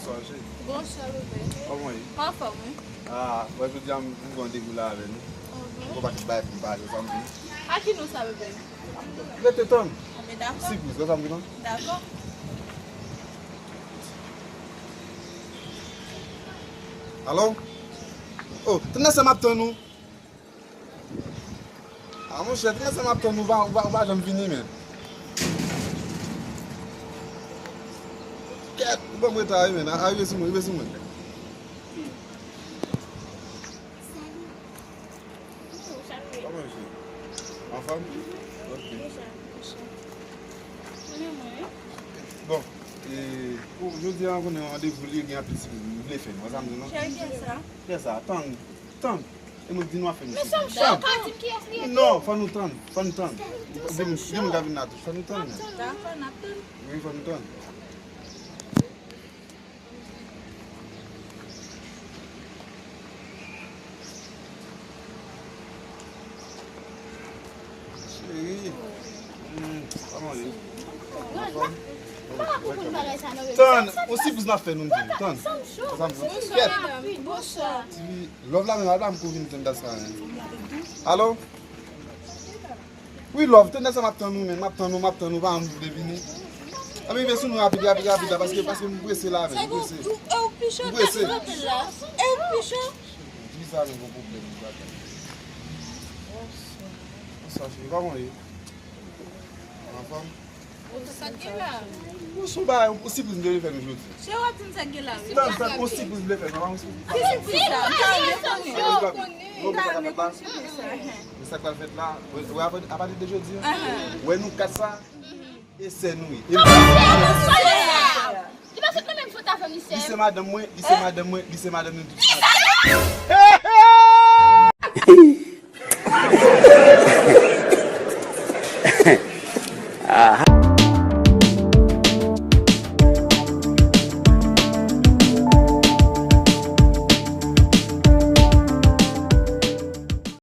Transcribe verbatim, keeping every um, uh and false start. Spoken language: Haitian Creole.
Bonswa, cheri. Bonswa, bebe. Kòman w ye? Mwen anfòm, wi. Ah, wè, jodi a m gen yon randevou la avè nou. Mhm. Mwen pa tout bagay pou m pale, sa m di. A ki non sa, bebe? Rete tann. Ah, men dakò. Sipriz, wè sa m di non? Dakò. Alo? Oh, tande sa m ap tann ou. Ah, monchè, tande sa m ap tann ou, ou pa, ou pa, ou pa janm vini, men. Kèt, ou ban m reta, wi, men. A, a, rive sou mwen, rive sou mwen. Kòman w ye? Anfòm? Ok. Bon, e, pou jodi a, konnen randevou li gen anpil sipriz li vle fè, nou wè sa m di non? Kiyès sa? Kiyès sa? Tann, tann. E mwen di nou ap fè misye. Men sa m chè, ou ka di m kiyès li ye tou? Non, fò nou tann, fò nou tann. Gen moun, gen moun ka vin la tou, fò nou tann, men. Dakò, n ap tann. Wi, fò nou tann. Cheri, hmm, kòman w ye? Anfòm? Tann, on sipriz n ap fè nou, m di w, tann. Sa m di, kèt. Bonswa. Ti love la menm, al ba m kou vin tann dat sa, men. Alo? Wi, love, tande sa m ap tann ou, men, m ap tann ou, m ap tann ou, pa janm vle vini. Anben, vin sou nou rapid, rapid, rapid la, paske, paske m prese la, men, m prese. M prese. Di sa, nou gon pwoblèm, nou pa tann. Bonswa, cheri, kòman w ye? Anfòm? Ou tout sa k gen la? Ou sou bay, ou sipriz m te vle fè nou jodi. Se w ap di m sa k gen la, wi. Tann, tann, ou sipriz m vle fè nou, ou sipriz. Ki sipriz la? M ta renmen konnen. M ta renmen konn sipriz sa. Men sa k pral fèt la, wè, wè, apati, apati de jodi a, wè nou kat sa, e sè nou ye. E li pa sot nan menm fot avè m, li sè m. Li se madanm mwen, li se madanm mwen, li se madanm nou tout. Li se madanm.